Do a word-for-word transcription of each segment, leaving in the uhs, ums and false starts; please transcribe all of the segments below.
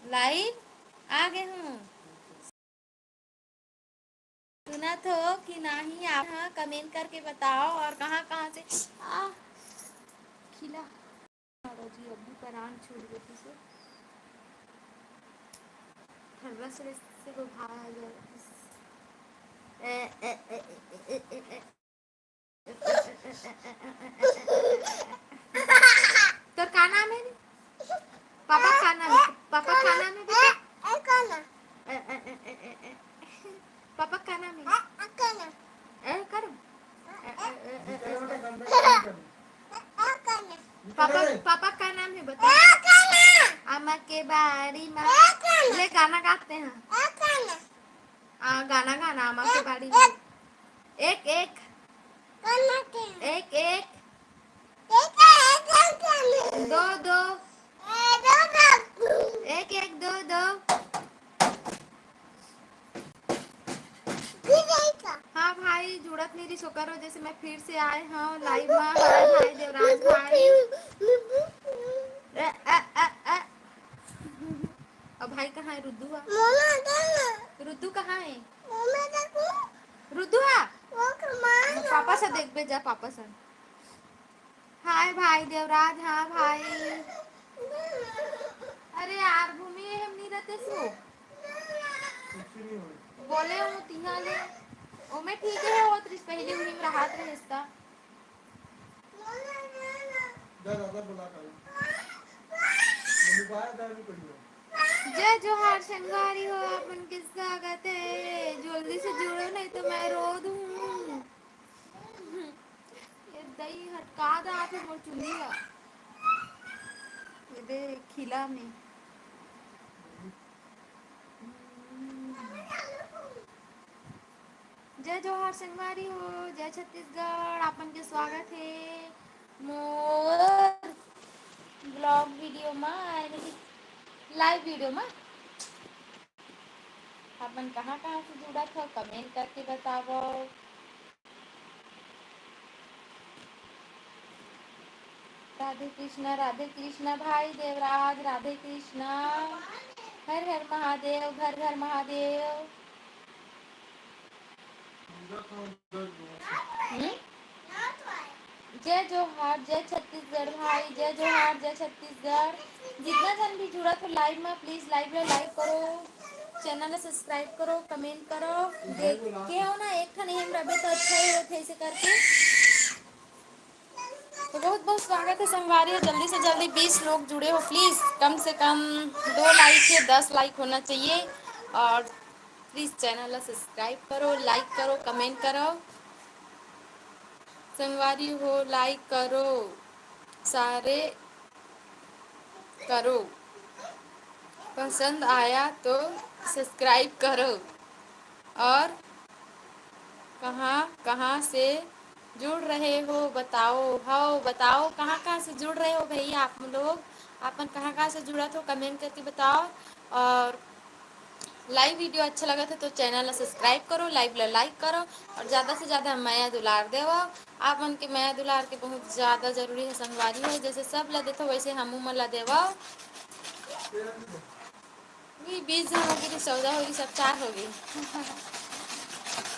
Live आ गे हूँ। सुनत हो कि नहीं, आप हाँ कमेंट करके बताओ। और कहाँ कहाँ से आ खिला जी अभी परान छूट गई से थर्रा से से वो भाग आ गया। ए, ए, ए, ए, ए, ए, ए, ए। तोर का नाम है रे? पापा का नाम है? पापा का नाम है बेटा? ए, ए, ए, ए, ए, ए। पापा का नाम है? ए, करो। ए, ए, ए, ए, ए, ए। पापा, पापा का नाम है बता। आमा के बाड़ी में। ले गाना गाते हैं। आ, गाना गाना आमा के बाड़ी में। एक एक। एक एक। दो दो। एक एक दो दो। हाँ भाई, जुड़त नहीं रही, ओकर वजह से मैं फिर से आए हूँ लाइव में। हाय भाई देवराज भाई। ए, ए, ए, ए। अब भाई कहाँ है रुद्दू? आ, रुद्दू कहाँ है? रुद्दू आ। पापा से देखबे जा, पापा से। हाय भाई देवराज, हाँ भाई। अरे यार भूमि, ये हम नहीं रहते सो। बोले हूँ तिहा ले। ओमे ठीक है, होत रिस पहले उही में रहत रहे इसका। जय जोहार संगवारी हो, आप मन के स्वागत है। जल्दी से जुड़ो, नहीं तो मैं रो दूँ। ये दई हटका दा, आप मोर चुंदी ला। ये दे खिला में। जय जोहार संगवारी हो, जय छत्तीसगढ़, आप मन के स्वागत है मोर vlog video मा, यानी कि live video मा। आप मन कहाँ कहाँ से जुड़त हो, comment करके बतावो। राधे कृष्णा, राधे कृष्णा भाई देवराज, राधे कृष्णा। हर हर महादेव, घर घर महादेव। हम्म? जय जोहार, जय छत्तीसगढ़ भाई, जय जोहार, जय छत्तीसगढ़। जितना जन भी जुड़त हो live में, please live ला like करो, channel ला subscribe करो, comment करो। देख के हो ना, एक ठन एम रबे तो अच्छा ही होथे ऐसे करके। तो बहुत बहुत स्वागत है संगवारी हो, जल्दी से जल्दी बीस लोग जुड़े हो, please कम से कम दो like है, दस like होना चाहिए। और please channel ला subscribe करो, like करो, comment करो। संगवारी हो, like करो, share करो, पसंद आया तो subscribe करो। और कहाँ कहाँ से जुड़ रहे हो बताओ, हो बताओ कहाँ कहाँ से जुड़ रहे हो भैया आप लोग, आप मन कहाँ कहाँ से जुड़त हो comment करके बताओ। और live video अच्छा लगत है तो channel ला subscribe करो, live ला like करो और ज़्यादा से ज़्यादा मया दुलार देवो। आप मन के मया दुलार के बहुत ज़्यादा जरूरी है संगवारी हो, जैसे सब ला देथो वैसे हमू मन ला देवो। ये बीस जन हो गई, चौदह हो गई, सब चार हो गई।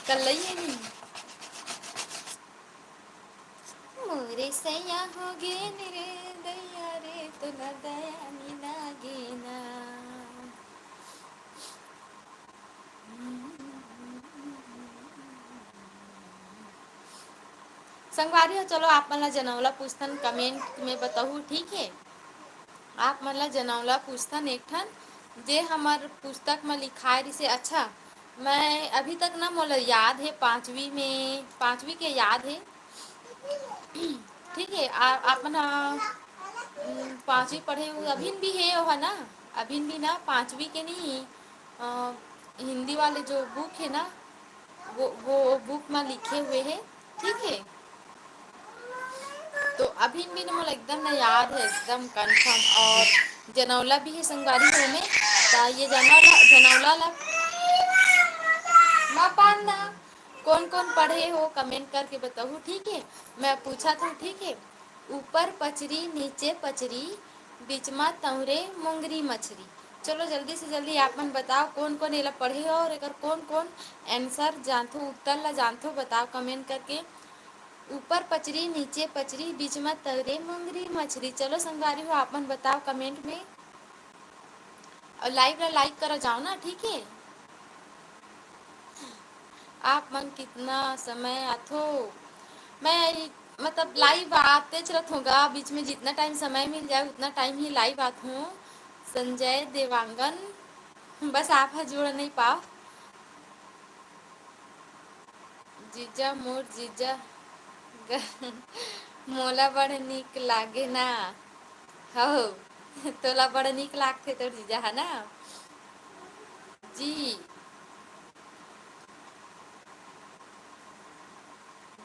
कल लइए नहीं। मोरे सैया हो गे रे दैया रे, तोला दया नी लागे ना। संगवारी हो, चलो आप मन ला जनौला पूछथन, comment में बताहू, ठीक है? आप मन ला जनौला पूछथन एक ठन, जे हमर पुस्तक म लिखाए रिसे। अच्छा, मैं अभी तक ना मोला याद है, पाँचवीं में, पाँचवीं के याद है, ठीक है? आ, आप मन ह, उम, पाँचवीं पढ़े हुए अभिन भी है, ओहा ना, अभिन भी ना पाँचवीं के नहीं, अ, हिंदी वाले जो book है ना, वो, वो book में लिखे हुए है, ठीक है? तो अभी भी मोला एकदम ना याद है, एकदम confirm। और जनौला भी है संगवारी हो में, तो ये जनौला, जनौला ला, माँ पान ना, कौन कौन पढ़े हो comment करके बताहू, ठीक है? मैं पूछत हूँ, ठीक है? ऊपर पचरी, नीचे पचरी, बीच मा तौरे मोंगरी मछरी। चलो जल्दी से जल्दी आप मन बताओ कोन कोन एला पढ़े हो और एकर कोन कोन answer जानथो, उत्तर ला जानथो, बताओ comment करके। ऊपर पचरी, नीचे पचरी, बीच में तरे मुंगरी मछरी। चलो संगवारी हो, आप मन बताओ comment में और live ला like करो जाओ ना, ठीक है। आप मन कितना समय आथो? मैं मतलब live आते चलत हूँ गा, बीच में जितना time समय मिल जाए उतना time ही live आत हूँ। संजय देवांगन, बस आप ह जुड़ नहीं पाओ। जीजा मोर जीजा ग-, मोला बड़ नीक लागे ना। हो, तोला बड़ नीक लागथे तोर जीजा, है ना? जी।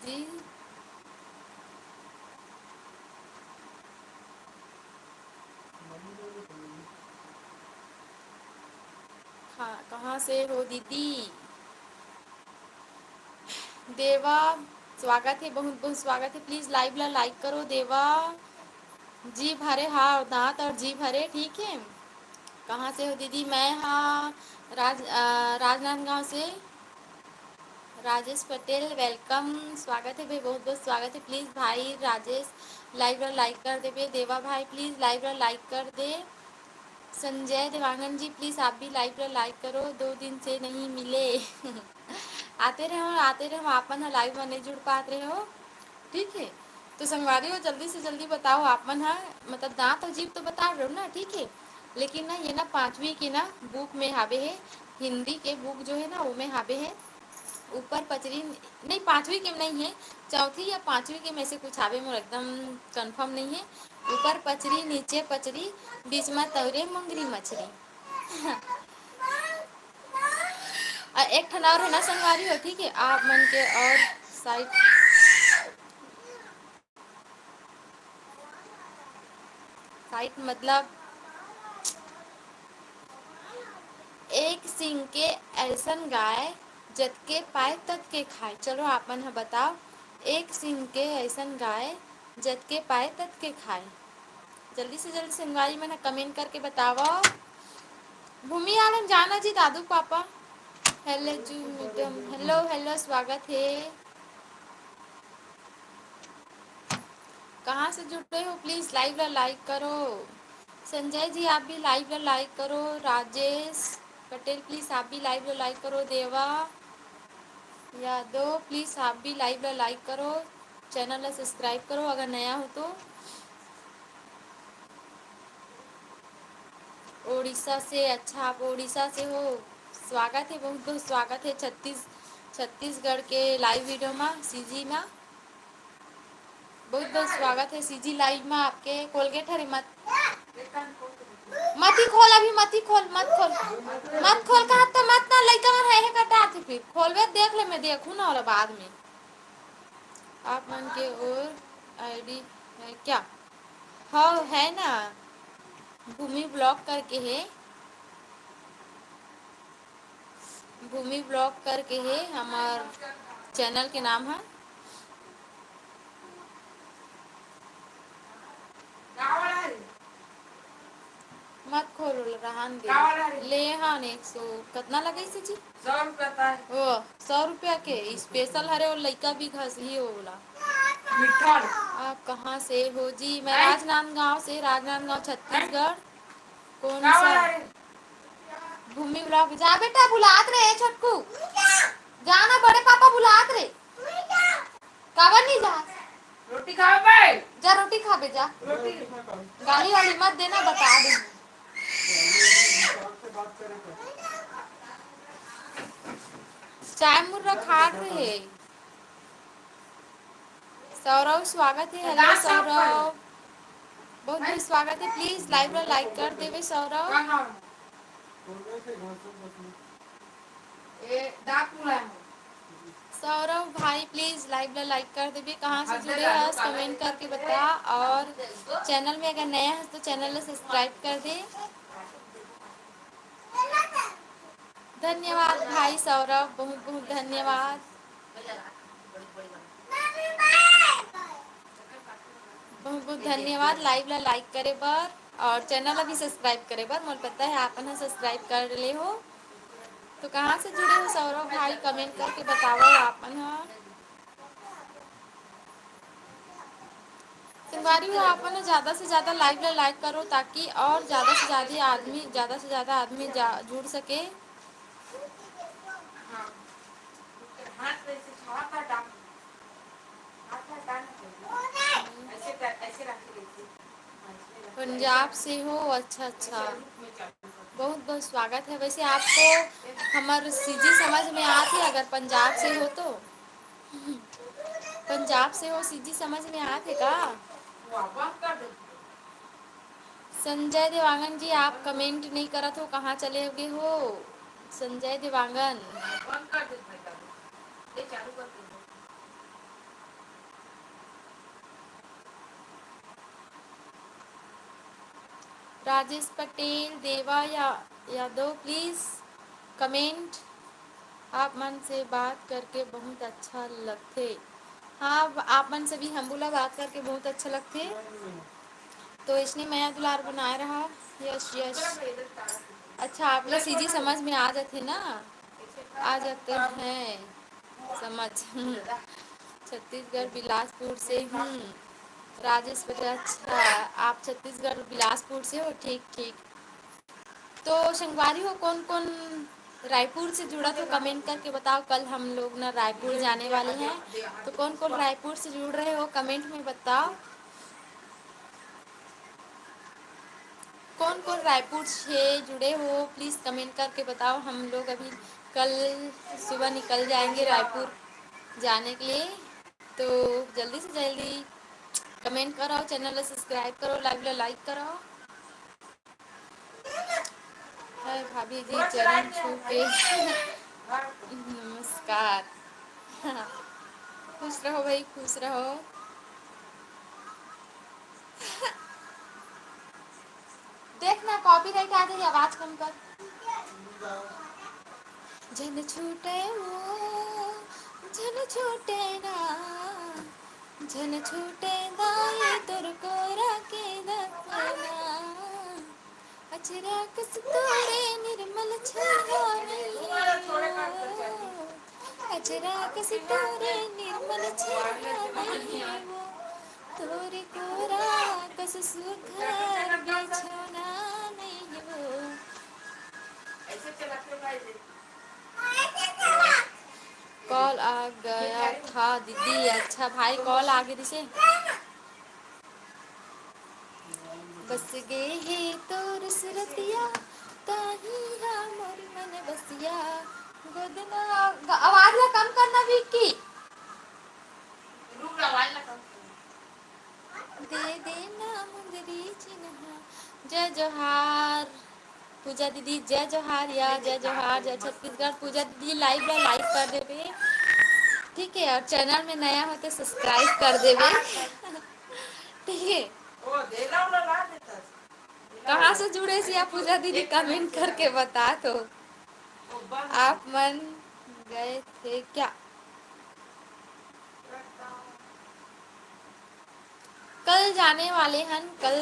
जी। कहाँ से हो दीदी? देवा, स्वागत है, बहुत बहुत स्वागत है। Please live ला like करो देवा। जी भरे, हाँ, दांत और जी भरे, ठीक है। कहाँ से हो दीदी? मैं हाँ राज, राजनांदगांव से। राजेश पटेल, welcome, स्वागत है भाई, बहुत बहुत स्वागत है। Please भाई राजेश, live ला like कर देबे। देवा भाई, please live ला like कर दे। संजय देवांगन जी, please आप भी live ला like करो, दो दिन से नहीं मिले। आते रहो, आते रहो, आप मन ह live में नहीं जुड़ पात रहे हो, ठीक है। तो संगवारी हो, जल्दी से जल्दी बताओ, आप मन ह मतलब दांत और जीभ तो बता रहे हो ना, ठीक है, लेकिन ना ये ना पांचवी के ना book में हावे है, हिंदी के book जो है ना वो में हावे है। ऊपर पचरी नहीं, पांचवी के में नहीं है, चौथी या पांचवी के में से कुछ हावे, मोर एकदम confirm नहीं है। ऊपर पचरी, नीचे पचरी, बीच में तौरे मुंगरी मछरी। और एक ठन और है ना संगवारी हो, ठीक है, आप मन के और side, side मतलब एक सिंग के ऐसन गाय, जतके पाए ततके खाए। चलो आप मन ह बताओ, एक सिंग के ऐसन गाय, जतके पाए ततके खाए। जल्दी से जल्दी संगवारी मन ह comment करके बतावव। भूमि आलम जाना जी, दादू पापा। Hello जी madam, hello hello, स्वागत है। कहाँ से जुड़े हो? Please live ला like करो। संजय जी आप भी live ला like करो। राजेश पटेल please आप भी live ला like करो। देवा यादव please आप भी live ला like करो, channel ला subscribe करो अगर नया हो तो। ओडिशा से, अच्छा आप ओडिशा से हो, स्वागत है, बहुत बहुत स्वागत है छत्तीस, छत्तीसगढ़ के live video मा, सीजी मा। बहुत बहुत स्वागत है सीजी live मा आपके। Colgate हरे मत, मती खोल अभी, मती खोल, मत खोल, मत खोल, कहा तो मत ना, लइका मन है, है कटा थे फिर खोलबे, देख ले, मैं देखूँ ना वाला बाद में। आप मन के और ID है क्या? हाँ है ना, भूमि vlog करके है, भूमि vlog करके है हमार channel के नाम है। मत खोलो, रहन दे। का वाला रे? ले हन एक सौ, कतना लगइसे जी? सौ रुपया का है। ओ, सौ रुपया के special हरे, वो लइका भी घसही ओला। मीठा रे। आप कहाँ से हो जी? मैं हैं? राजनांदगांव से, राजनांदगांव, छत्तीसगढ़। कौन का सा? वाला रे? भूमि vlog। जा बेटा, बुलात रे छोटकू, जा ना, बड़े पापा बुलात रे। काबर नहीं जा? रोटी खाबे? जा रोटी खाबे जा। रोटी। गाली वाली मत देना, बता दे। चाय मुर्रा खात रहे। सौरव स्वागत है। Hello सौरव, बहुत बहुत स्वागत है। Please live ला like कर देवे सौरव। सौरव भाई please live ला like कर देबे। कहाँ से जुड़े हस, comment करके बता, और channel में अगर नया हस तो channel ला subscribe कर दे। धन्यवाद भाई सौरव, बहुत बहुत धन्यवाद, बहुत बहुत धन्यवाद live ला like करे बर। और channel ला भी subscribe करे बर, मोला पता है आप मन ह subscribe कर ले हो। तो कहाँ से जुड़े हो सौरभ भाई, comment करके बतावव आप मन ह। संगवारी हो, आप मन ह ज्यादा से ज्यादा live ला like करो, ताकि और ज्यादा से ज्यादा आदमी, ज्यादा से ज्यादा आदमी जा-, जुड़ सके। पंजाब से हो? अच्छा, अच्छा, बहुत बहुत स्वागत है। वैसे आपको हमर सीजी समझ में आत है, अगर पंजाब से हो तो? पंजाब से हो, सीजी समझ में आत है का? संजय देवांगन जी, आप comment नहीं करत हो, कहाँ चले गए हो संजय देवांगन? राजेश पटेल, देवा या-, यादव, please comment। आप मन से बात करके बहुत अच्छा लगथे। हाँ, आप मन से भी हमू ला बात करके बहुत अच्छा लगथे। तो इसने मया दुलार बनाए रहा। Yes, yes. अच्छा, आप ला सीजी समझ में आ जाथे ना? आ जाते हैं समझ। हम्म। छत्तीसगढ़ बिलासपुर से हूँ। राजेश पटेल, अच्छा, आप छत्तीसगढ़ बिलासपुर से हो? ठीक, ठीक। तो संगवारी हो, कौन कौन रायपुर से जुड़ा तो comment करके बताओ। कल हम लोग ना रायपुर जाने वाले हैं, तो कौन कौन रायपुर से जुड़ रहे हो, comment में बताओ। कौन कौन रायपुर से जुड़े हो, please comment करके बताओ। हम लोग अभी कल सुबह निकल जाएंगे रायपुर जाने के लिए, तो जल्दी से जल्दी comment करो, channel ला subscribe करो, live ला like करो। हाय भाभी जी, चरण छू के नमस्कार। खुश रहो भाई, खुश रहो। देख ना, copyright आ जाही, आवाज कम कर। झन छूटे वो, झन छूटे ना, झन छूटे दाई तोर कोरा के दखना। अचरा कस तोरे निर्मल छलवा नहीं हो, अचरा कस तोरे निर्मल छलवा नहीं हो, तोरे कोरा कस सुघर बिछौना नहीं हो। Call आ गया था दीदी। अच्छा भाई, call आ गए रिसे। बस गे हे तोर सुरतिया, ताही हा मोर मन बसिया। गोदना, आवाज ला कम करना विक्की। दे देना मुंदरी चिन्हा। जय जोहार पूजा दीदी, जय जोहार या जय जोहार, जय छत्तीसगढ़। पूजा दीदी, live ला like कर देबे, ठीक है, और channel में नया हो तो subscribe कर देबे, ठीक है। कहाँ से जुड़े सिया पूजा दीदी, comment करके बता तो। आप मन गए थे क्या? कल जाने वाले हन, कल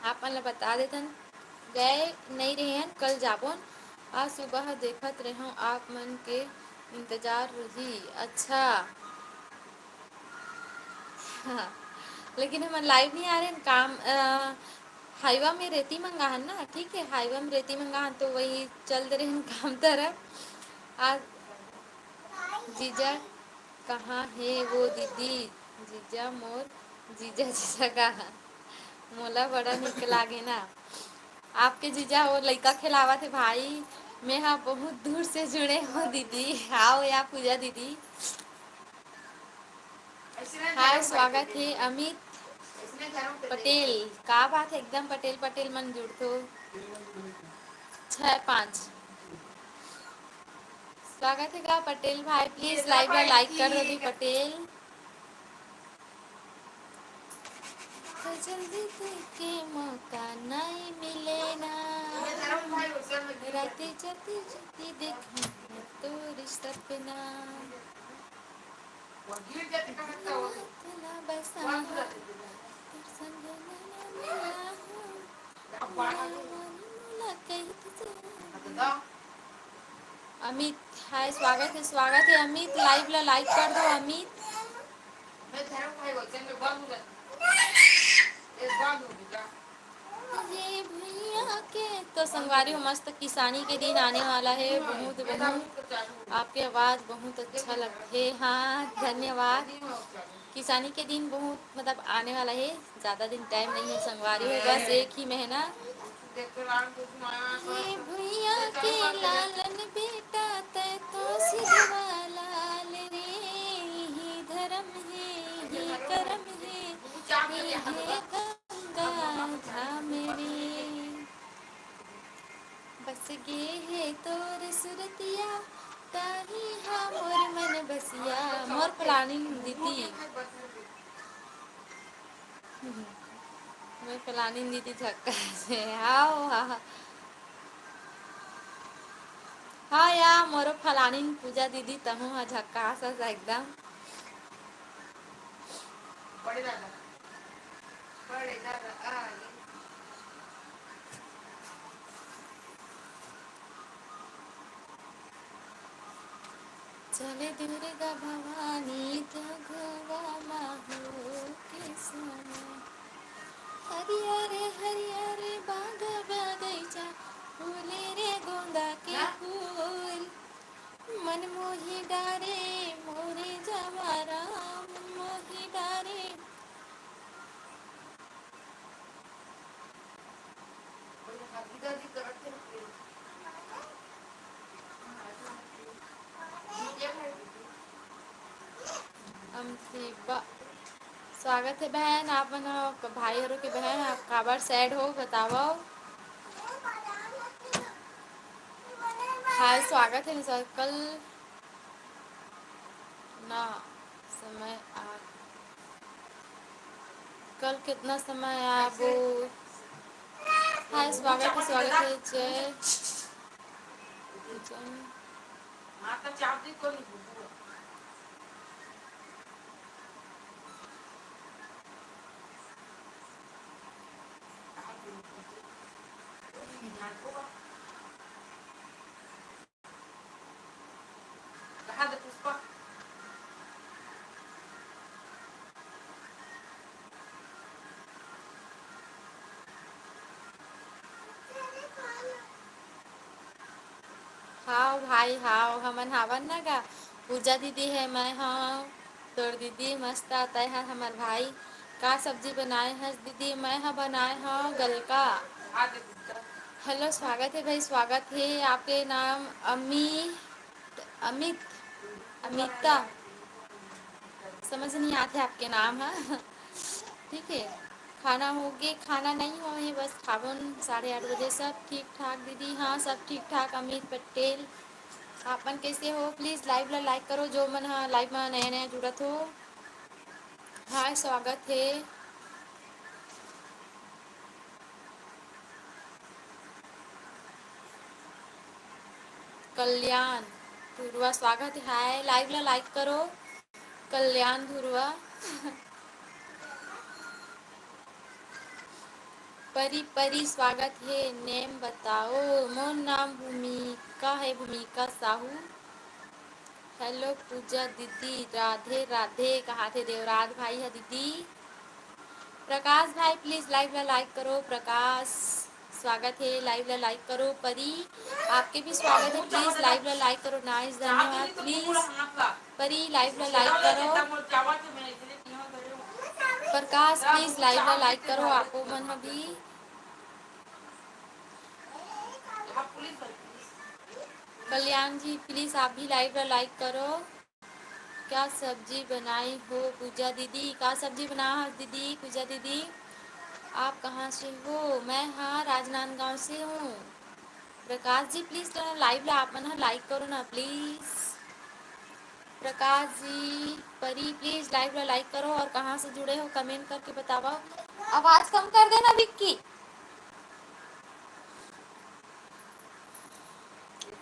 आप मन ल बता देथन, गए नहीं रहे हन, कल जाबोन। आज सुबह देखत रहूं, आप मन के इंतजार रही। अच्छा, हाँ, लेकिन हमन live नहीं आ रहे हन, काम, अ, हाईवा में रेती मंगा हन ना, ठीक है, हाईवा में रेती मंगा हन, तो वही चल दे रहे हन काम तरफ। आज जीजा कहाँ हे वो दीदी? जीजा मोर, जीजा, जीजा कहाँ? मोला बड़ा निक लागे ना आपके जीजा, वो लइका खेलावत हे भाई। मैं हा बहुत दूर से जुड़े हो दीदी। आओ या पूजा दीदी। हाय, स्वागत हे अमित पटेल। का बात है, एकदम पटेल पटेल मन जुड़थो। छः पाँच। स्वागत है का पटेल भाई, please live ला like कर दो दी पटेल। तो जल्दी देखे मौका नहीं मिले ना, राती जल्दी जल्दी देखा तोरी सपना। इतना बसा तोर संग नैना मिला हो। अमित, हाय, स्वागत है, स्वागत है अमित, live ला like कर दो अमित। ये भैया के तो संगवारी हो, मस्त किसानी के दिन आने वाला है। बहुत बहुत आपके आवाज बहुत अच्छा लगथे। हाँ, धन्यवाद। किसानी के दिन बहुत, मतलब, आने वाला है, ज्यादा दिन time नहीं है संगवारी हो, बस एक ही महीना। ये भुइया के लालन बेटा, तै तो सिधवा लाल रे, यही धर्म है, यही करम है, ये है गंगा धाम रे। बस गे हे तोर सुरतिया, ताही हा मोर मन बसिया। मोर planning दीदी, मोर planning दीदी झक्कास हे। हाव, हाव। हाँ या, मोरो planning पूजा दीदी, तहूँ हा झक्कास हस एकदम। बड़े दादा, बड़े दादा आ गए। चले दुर्गा भवानी जगवा मा हो के सोना। हरियर हरियर बाग बगैचा, फूले रे गोंदा के फूल। मन मोही डारे मोरे जवारा, मन मोही डारे। अमथीबा, स्वागत है बहन, आप मन ह, भाई हरो के बहन, आप काबर sad हो, बतावव। हाय, स्वागत है, सर। कल ना समय आ, कल कितना समय आबो? हाय, स्वागत है, स्वागत है, जय, जय। हाव भाई, हाव, हमन हावन ना गा। पूजा दीदी है, मैं हव तोर दीदी, मस्त, तै ह हमर भाई। का सब्जी बनाए हस दीदी? मैं ह बनाए हव गलका। हेलो, स्वागत है भाई, स्वागत है। आपके नाम अमी अमित, अमिता, समझ नहीं आते आपके नाम ह। ठीक है, खाना हो गे? खाना नहीं हो है, बस खाबोन साढ़े आठ बजे। सब ठीक ठाक दीदी? हाँ, सब ठीक ठाक। अमित पटेल, आप मन कैसे हो? Please live ला like करो, जो मन ह live में नया नया जुड़त हो। हाय, स्वागत है। कल्याण धुरवा, स्वागत है। हाय, live ला like करो, कल्याण धुरवा। परी, परी, स्वागत है। Name बताओ। मोर नाम भूमिका है, भूमिका साहू। हेलो पूजा दीदी, राधे राधे। कहा थे देवराज भाई है दीदी। प्रकाश भाई, please live ला like करो। प्रकाश, स्वागत है, live ला like करो। परी, आपके भी स्वागत है, please live ला like करो। Nice, धन्यवाद। Please परी, live ला like करो। प्रकाश, please live ला like करो, आपो मन ह भी। कल्याण जी, please आप भी live ला like करो। क्या सब्जी बनाई हो पूजा दीदी? का सब्जी बना हो दीदी, पूजा दीदी? आप कहाँ से हो? मैं हाँ राजनांदगांव से हूँ। प्रकाश जी, please ना live ला आप मन ह like करो ना, please। Prakash ji, Pari, please live ला like करो और कहाँ से जुड़े हो, comment करके बताओ। आवाज कम कर देना विक्की।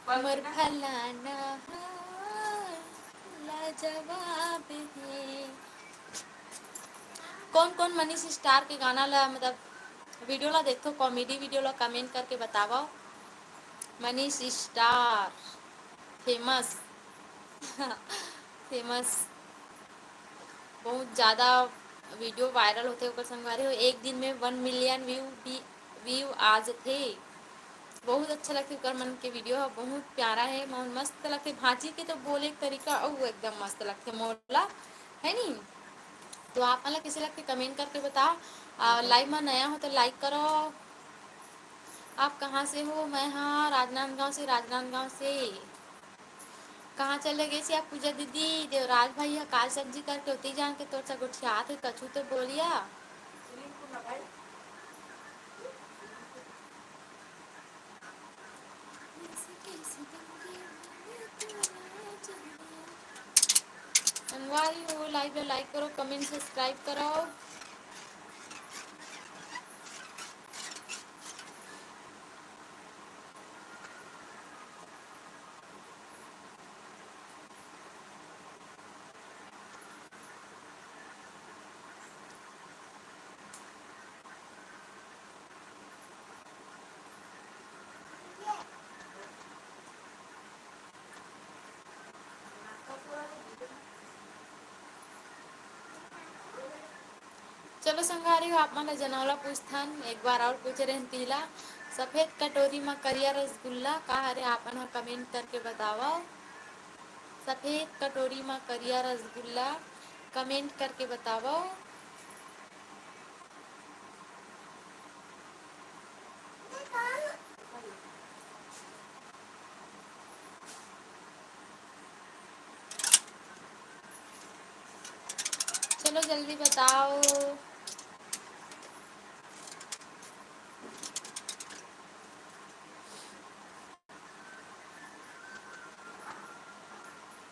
मोर फलाना हा लाजवाब हे। कौन कौन मनीष स्टार के गाना ला, मतलब, video ला देखथो, comedy video ला, comment करके बतावव। मनीष स्टार famous famous, बहुत ज़्यादा video viral होथे ओकर संगवारी हो। एक दिन में one million view भी, view आ जथे। बहुत अच्छा लगथे ओकर मन के video ह, बहुत प्यारा हे, मन मस्त लगथे। भांची के तो बोले के तरीका अउ एकदम मस्त लगथे मोला, है नी? तो आप मन ला कइसे लगथे, comment करके बताओ। आ, live में नया हो तो like करो। आप कहाँ से हो? मैं हाँ राजनांदगांव से। राजनांदगांव से। कहाँ चले गए थे आप पूजा दीदी? देवराज भाई ह काल सब्जी करके उतई जान के तोर से गोठियात हे, कछु तो बोलिया। संगवारी हो, live ला like करो, comment subscribe करो। चलो संगवारी हो, आप मन ला जनौला पूछथन, एक बार और पूछे रहेन तिला, सफेद कटोरी म करिया रसगुल्ला का हरे? आप मन ह comment करके बतावव। सफेद कटोरी म करिया रसगुल्ला comment करके बतावव। चलो जल्दी बताओ।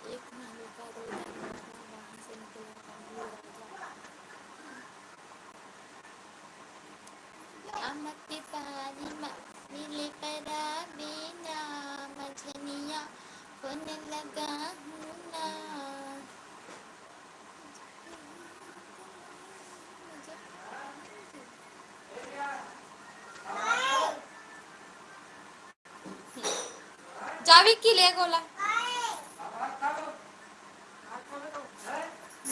एक ना होता दो दाना, वहाँ से निकला कालू राजा। अम्मा के पारी मा मिले परा बिना मझनिया फोन लगा हूँ ना। जावी की ले गोला।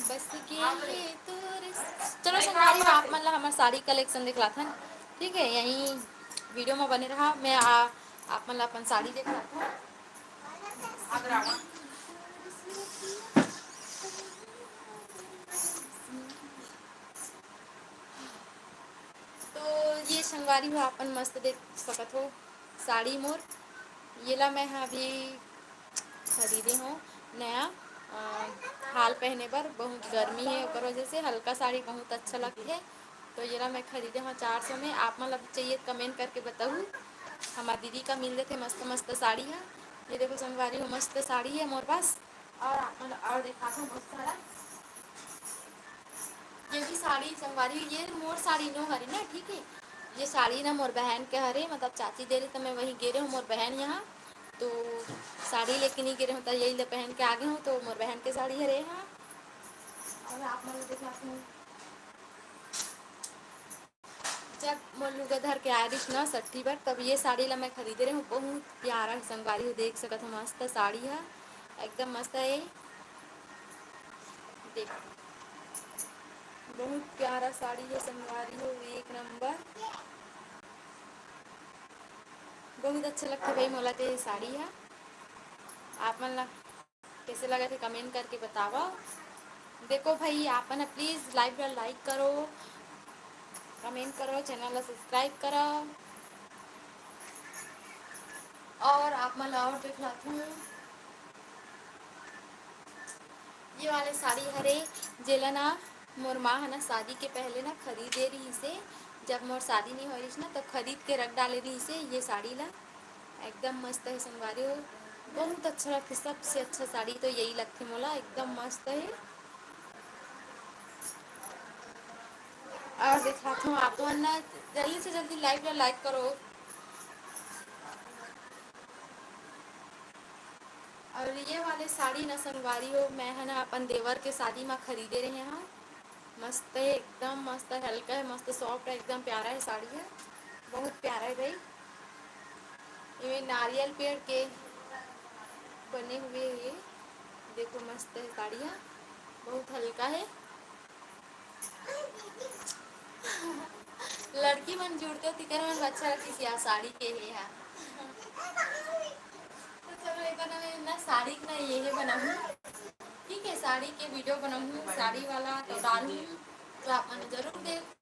बस के ये तोर। चलो संगवारी हो, आप मन ला हमर साड़ी collection दिखलाथन, ठीक है? यही video में बने रहा, मैं आ, आप मन ला अपन साड़ी दिखलाथन। तो ये संगवारी हो, आप मन मस्त देख सकत हो साड़ी मोर, येला मैं ह अभी खरीदे हो नया, अ, हाल पहने बर। बहुत गर्मी है, ओकर वजह से हल्का साड़ी बहुत अच्छा लगथे। तो येला मैं खरीदे हो चार सौ में। आप मन ला भी चाहिए, comment करके बताहू। हमार दीदी का मिल जथे मस्त मस्त साड़ी है। ये देखो संगवारी हो, मस्त साड़ी है मोर पास। और आप मन और दिखा दो बहुत सारा। ये भी साड़ी संगवारी, ये मोर साड़ी नो हरे ना, ठीक है। ये साड़ी ना मोर बहन के हरे, मतलब चाची दे रही, तो मैं वही गे रहे हूँ मोर बहन यहाँ। तो साड़ी लेके नहीं गे रहे हूँ, तो यही ले पहन के आ गए हूँ। तो मोर बहन के साड़ी हरे यहाँ। और आप मन दिखाती हूँ, जब मोर लुगा धर के आए रहिस ना सट्ठी बर, तब ये साड़ी ला मैं खरीदे रहे हूँ। बहुत प्यारा है संगवारी हो, देख सकत हो, मस्त साड़ी है, एकदम मस्त है। देख, बहुत प्यारा साड़ी है संगवारी हो, एक नंबर। बहुत अच्छा लगता भाई मोला ते साड़ी है। आप मन ला कैसे लगा थे comment करके बतावा। देखो भाई, आप मन please live ला like करो, comment करो, channel ला subscribe करो। और आप मन ला और दिखलाथूँ। ये वाले साड़ी हरे, जेला ना मोर माँ ह ना शादी के पहले ना खरीदे रहिसे। जब मोर शादी नहीं होय रहिस ना, तब खरीद के रख डाले रहिसे ये साड़ी ला। एकदम मस्त है संगवारी हो, बहुत अच्छा लगथे। सबसे अच्छा साड़ी तो यही लगथे मोला, एकदम मस्त है। और दिखात हूँ आप मन ना, जल्दी से जल्दी live ला like करो। और ये वाले साड़ी ना संगवारी हो, मैं है ना अपन देवर के शादी में खरीदे रहे हाँ। मस्त है, एकदम मस्त है, हल्का है, मस्त soft है, एकदम प्यारा है साड़ी है, बहुत प्यारा है भाई। ये नारियल पेड़ के बने हुए ये, देखो मस्त है साड़िया, बहुत हल्का है। लड़की मन जुड़ते हो तिकर मन अच्छा लगती सिया साड़ी के है हा। तो चलो, एक बार मैं ना साड़ी ना ये है बनाऊँ, ठीक है, साड़ी के video बनाऊँ, साड़ी वाला तो डालूँ, तो आप मन जरूर देखो।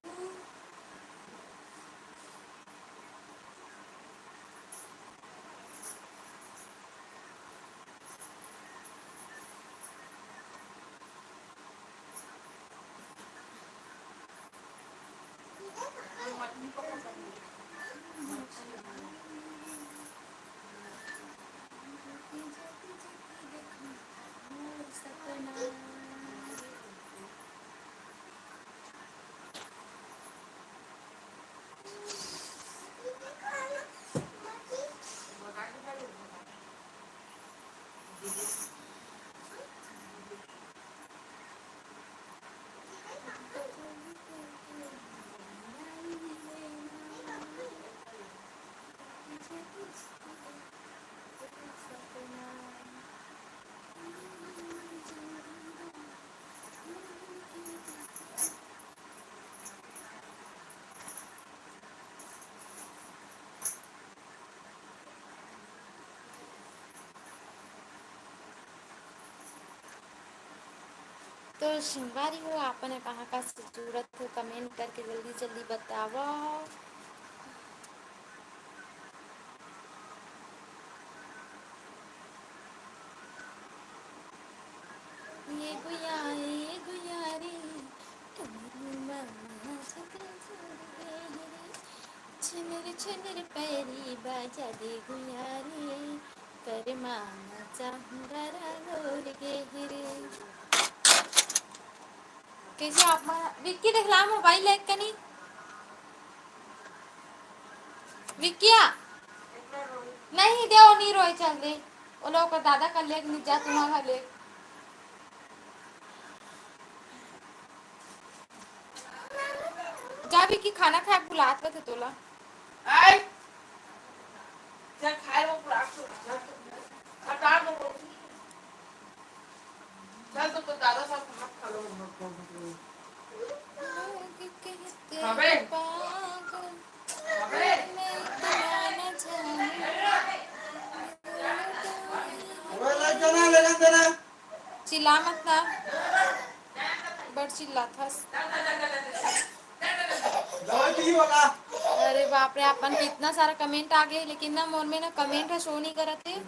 तो संगवारी हो, आपन कहाँ का से जुड़त हो, comment करके जल्दी जल्दी बतावव। ये गुया, ये गुया रे, कमरू मामा छतरा छोड़ गए रे, छिनर छिनर पैरी बाजा दे गुया रे, कर मामा चाहूंगा रागोर गए रे। कैसे आप मा-, विक्की देखला मोबाइल एक कनी। विक्किया, नहीं दे, ओ नहीं रोए, चल दे। ओ लोग का दादा कर ले, नहीं जा तुम्हारा ले। जा विक्की, खाना खाए बुलात बा तोला। आय। चल खाए वो पूरा हटा दो। चल तो, तो दादा साहब हाथ खा लो। अबे। अबे। ओए, ले जाना, ले जाना। चिल्ला मत ना, बड़ चिल्लात हस। अरे बाप रे, आपन कितना सारा comment आ गए, लेकिन ना मोर में ना comment ह show नहीं करत है।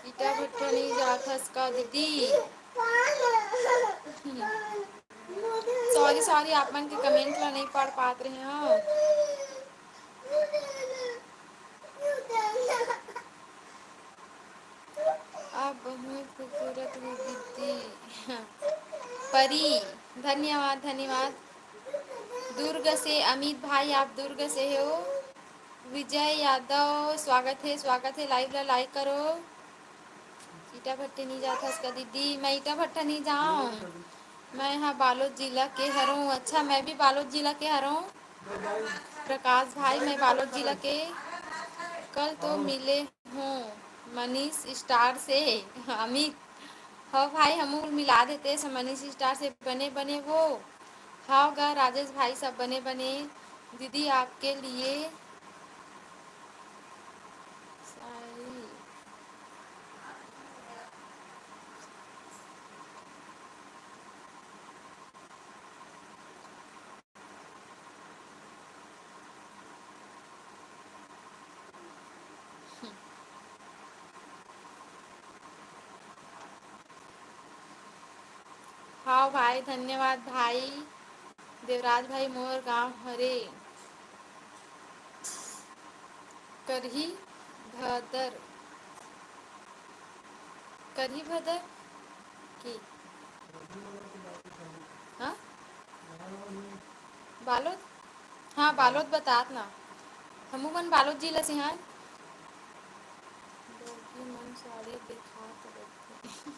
इतना ईटा भट्ठा नहीं जात हस का दीदी? Sorry, sorry, आप मन के comment ला नहीं पढ़ पात रहे हव। आप बहुत खूबसूरत हो दीदी। परी, धन्यवाद, धन्यवाद। दुर्ग से अमित भाई, आप दुर्ग से हो। विजय यादव, स्वागत है, स्वागत है, live ला like करो। ईटा भट्टे नहीं जात हस का दीदी? मैं ईटा भट्टा नहीं जाऊँ, मैं हा बालोद जिला के हरों। अच्छा, मैं भी बालोद जिला के हरों। प्रकाश भाई, मैं बालोद जिला के। कल तो मिले हूँ मनीष स्टार से। अमित, हो भाई, हमू मिला देते से मनीष स्टार से। बने बने वो। हाव गा राजेश भाई, सब बने बने। दीदी, आपके लिए साड़ी। हाँ भाई, धन्यवाद भाई। देवराज भाई, मोर गांव हरे करही भदर, करही भदर की, हाँ? बालोद? हाँ, बालोद बतात ना। हमू मन बालोद जिला से हन। के खा सकत हे।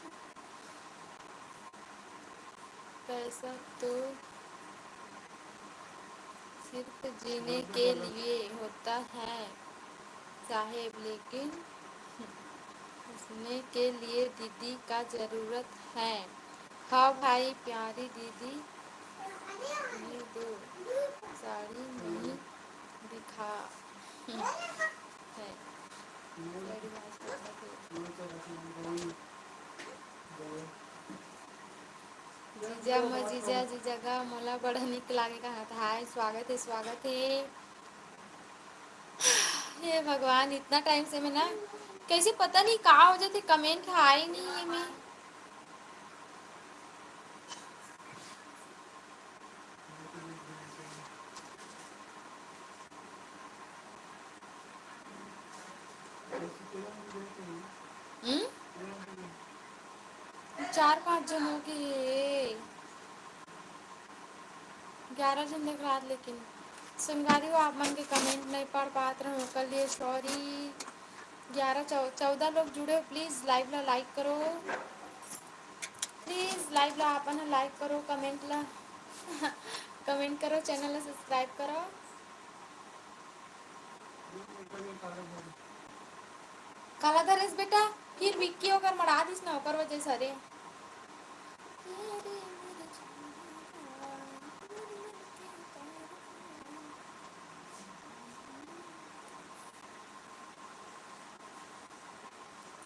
पैसा तो सिर्फ जीने के लिए होता है साहेब, लेकिन हंसने के लिए दीदी का जरूरत है। हाँ भाई, प्यारी दीदी, ये दो साड़ी नहीं दिखा है। जीजा, मोर जीजा, जीजा गा मोला बड़ा निक लागे कहत। हाय, स्वागत हे, स्वागत हे। हे भगवान, इतना टाइम से मैं ना, कैसे पता नहीं का हो जाथे, comment ह आए नहीं है मैं। हम्म? चार पांच जन हो गए हे, ग्यारह जन देख रहा, लेकिन संगवारी हो, आप मन के comment नहीं पढ़ पात रहूं, ओकर लिए sorry। ग्यारह चौ-, चौदह लोग जुड़े हो, please live ला like करो, please live ला आप मन like करो, comment ला comment करो, channel ला subscribe करो। काला धरेस बेटा, फिर विक्की ओकर मड़ा दिस ना, ओकर वजह से रे।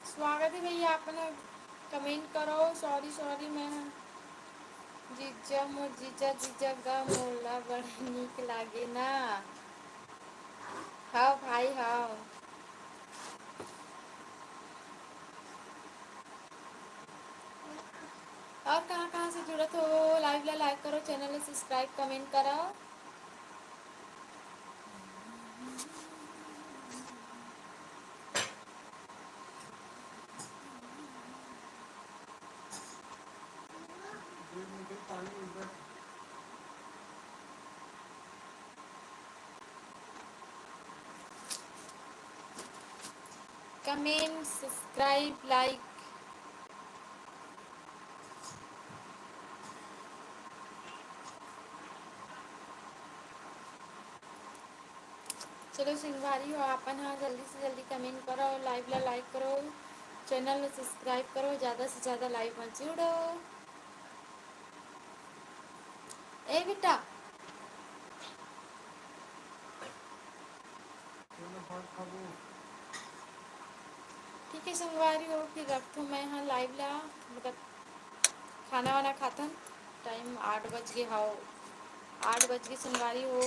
स्वागत हे भैया, आप मन comment करो। Sorry, sorry, मैं जीजा, मोर जीजा, जीजा गा मोला बड़ा नीक लागे ना। हव भाई, हव। और कहाँ कहाँ से जुड़त हो? Live ला like करो, channel ला subscribe, comment करो। Comment, subscribe, like। चलो संगवारी हो, आप मन ह जल्दी से जल्दी comment करो, live ला like करो, channel ला subscribe करो, ज्यादा से ज्यादा live में जुड़ो। ए बेटा, ठीक है संगवारी हो, फिर रखथों मैं ह live ला, मतलब खाना वाना खाथन, time आठ बज गे हव, आठ बज गे संगवारी हो।